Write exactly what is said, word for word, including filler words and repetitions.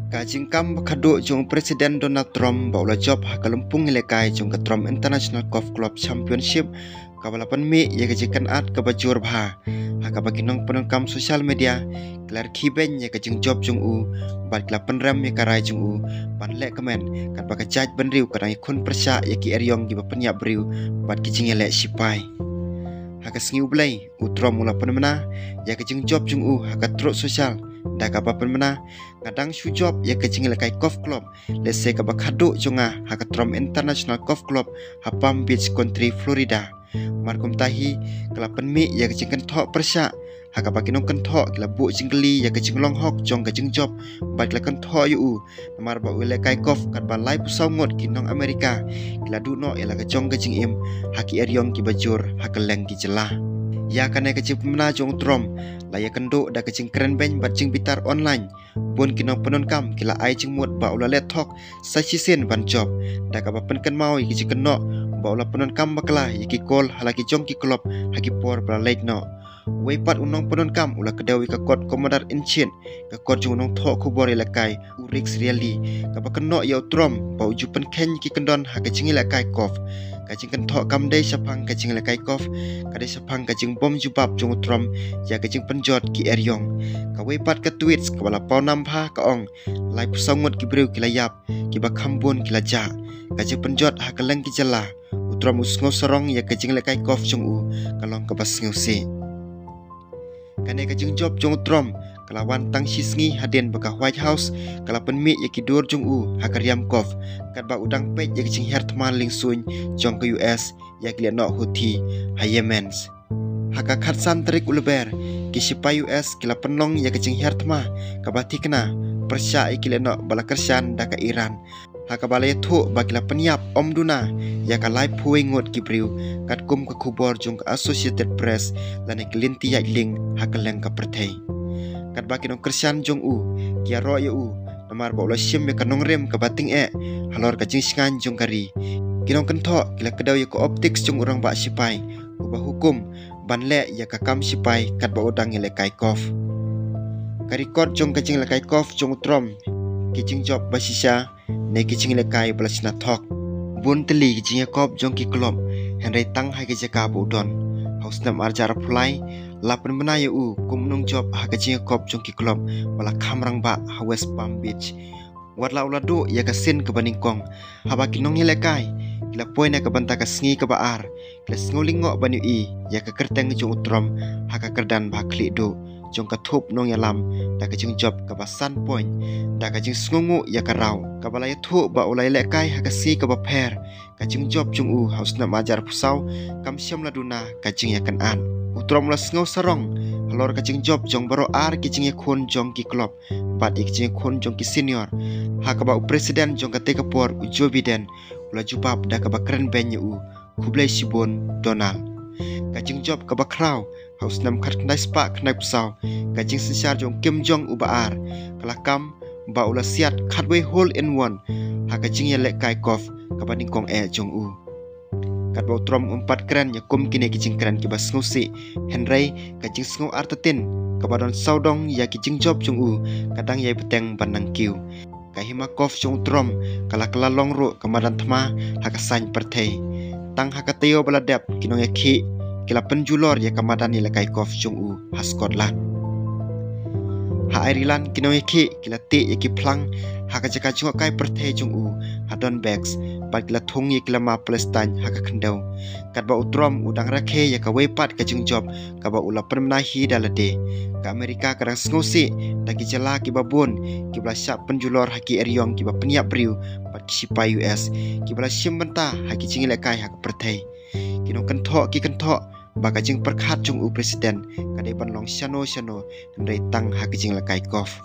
Ka jingkam ba khadduh jong u President Donald Trump ba u la jop ha ka lympung ïalehkai jong ka Trump International Golf Club Championship, kaba la pynmih ïa ka jingkynad kaba jur bha, ha kaba ki nongpyndonkam social media ki la rkhie beiñ ïa ka jingjop jong u, bad ki la pynrem ïa ka rai jong u ban leh kmen, katba ka jaitbynriew ka dang ïakhun pyrshah ïa ki eriong kiba pynïap briew bad ki jingïaleh shipai. Ha ka sngi U Blei, u Trump u la pynbna ïa ka jingjop jong u ha ka Truth Social, da kaba pynbna, "Nga dang shu jop ïa ka jingïalehkai golf club, lehse kaba khadduh jong nga ha ka Trump International Golf Club ha Palm Beach Country, Florida." Mar kumta hi, ka la pynmih ïa ka jingkynthoh pyrshah, ha kaba ki nongkynthoh ki la buh jingkylli ïa ka jinglong hok jong ka jingjop, bad ki la kynthoh ïa u, namar ba u ïalehkai golf katba laiphew saw ngut ki nong Amerika ki la duh noh ïa la ka jong ka jingim ha ki eriong kiba jur ha kylleng ki jylla. Ïa kane ka jingpynbna jong u Trump la ïakynduh da ka jingkren beiñ bad jingbitar online. Bun ki nongpyndonkam ki la ai jingmut ba u la leh thok sa shisien ban jop, da kaba pynkynmaw ïa ki jingkynnoh ba u la pyndonkam bakla ïa ki kol ha la ki jong ki club ha ki por ba la leit noh. Uwei pat u nongpyndonkam u la kdew ïa ka kot Commodore Inshin, ka kot jong u nongthoh khubor ïalehkai u Rick Reilly, kaba kynnoh ïa u Trump ba u ju pynkheiñ ïa ki kyndon ha ka jingïalehkai golf. Ka jingkynthoh kam dei shaphang ka jingïalehkai golf, ka dei shaphang ka jingbym jubab jong u Trump ïa ka jingpynjot ki eriong. Kawei pat ka tweet kaba la pawnam bha ka ong, "Laiphew saw ngut ki briew ki la ïap, kiba kham bun ki la jah." Ka jingpynjot ha kylleng ki jylla, u Trump u sngew sarong ïa ka jingïalehkai golf jong u, ka long kaba sngewsih. Kane ka jingjop jong u Trump ka la wan tang shi sngi hadien ba ka White House ka la pynmih ïa ki dur jong u ha ka riam golf, katba u dang peit ïa ka jinghiar thma lyngsuiñ jong ka U S ïa ki lehnoh Houthi ha Yemen. Ha ka khatsan tarik u Lber, ki shipai U S ki la pynlong ïa ka jinghiar thma kaba thikna pyrshah ïa ki lehnoh ba la kyrshan da ka Iran, ha kaba la ïathuh ba ki la pynïap ym duna ïa ka laiphew wei ngut ki briew, katkum ka khubor jong ka Associated Press lane ka lynti ïaid lieng ha kylleng ka pyrthei. Katba ki nongkyrshan jong u ki ïaroh ïa u namar ba u la shim ïa ka nongrim kaba tyngeh halor ka jingshngaiñ jong ka ri, ki nongkynthoh ki la kdew ïa ka optics jong u rangbah shipai uba hukum ban leh ïa ka kam shipai katba u dang ïalehkai golf. Ka record jong ka jingïalehkai golf jong u Trump, ki jingjop ba shisha ne ki jingïalehkai ba la shna thok. Bun tylli ki jingïakop jong ki club, hynrei tang ha ki jaka ba u don. Ha u snem arhajar arphew lai, la pynbna ïa u kum u nongjop ha ka jingïakop jong ki club ba la kham rangbah ha West Palm Beach. Wat la u la duh ïa ka sien kaba nyngkong, haba ki nongïalehkai ki la poi na ka bynta ka sngi kaba ar, ki la sngew lyngngoh ban ïohi ïa ka kyrteng jong u Trump ha ka kyrdan ba khlieh duh jong ka thup nongïalam da ka jingjop kaba san point, da ka jingsngewnguh ïa ka raw, kaba la ïathuh ba u la ïalehkai ha ka sngi kaba pher. Ka jingjop jong u ha u snem arhajar arphew saw kam shym la duna ka jingïakynad. U Trump u la sngew sarong halor ka jingjop jong baroh ar ki jingïakhun jong ki club bad ïa ki jingïakhun jong ki senior, ha kaba u President jong katei ka por u Joe Biden u la jubab da kaba kren beiñ ïa u, "Khublei shibun Donald." Ka jingjop kaba khraw ha u snem khatkhyndai spah khyndaiphew saw, ka jingsynshar jong u Kim Jong uba ar, ka la kam ba u la siat khatwei hole in one ha ka jingïalehkai golf kaba nyngkong eh jong u. Katba u Trump um pat kren ïa kum kine ki jingkren kiba sngewsih, hynrei ka jingsngew artatien kaba don sawdong ïa ki jingjop jong u ka dang ïai bteng ban nang kiew. Ka hima golf jong u Trump ka la kylla long ruh ka madan thma ha ka saiñ pyrthei. Tang ha ka taïew ba la dep, ki nongïakhih ki la pynjulor ïa ka madan ïalehkai golf jong u ha Scotland. Ha Ireland, ki nongïakhih ki la tih ïa ki phlang ha ka jaka jngohkai pyrthei jong u ha Donnybrook, bad ki la thung ïa ki lama Palestine ha ka khyndew. Katba u Trump u dang rakhe ïa kawei pat ka jingjop kaba u la pynbna hi da lade, ka Amerika ka dang sngewsih da ki jylla kiba bun kiba la shah pynjulor ha ki eriong kiba pynïap briew bad ki shipai U S kiba la shim bynta ha ki jingïalehkai ha ka pyrthei. Ki nongkynthoh ki kynthoh ba ka jingpyrkhat jong u President ka dei ban long shano shano, hynrei tang ha ka jingïalehkai golf.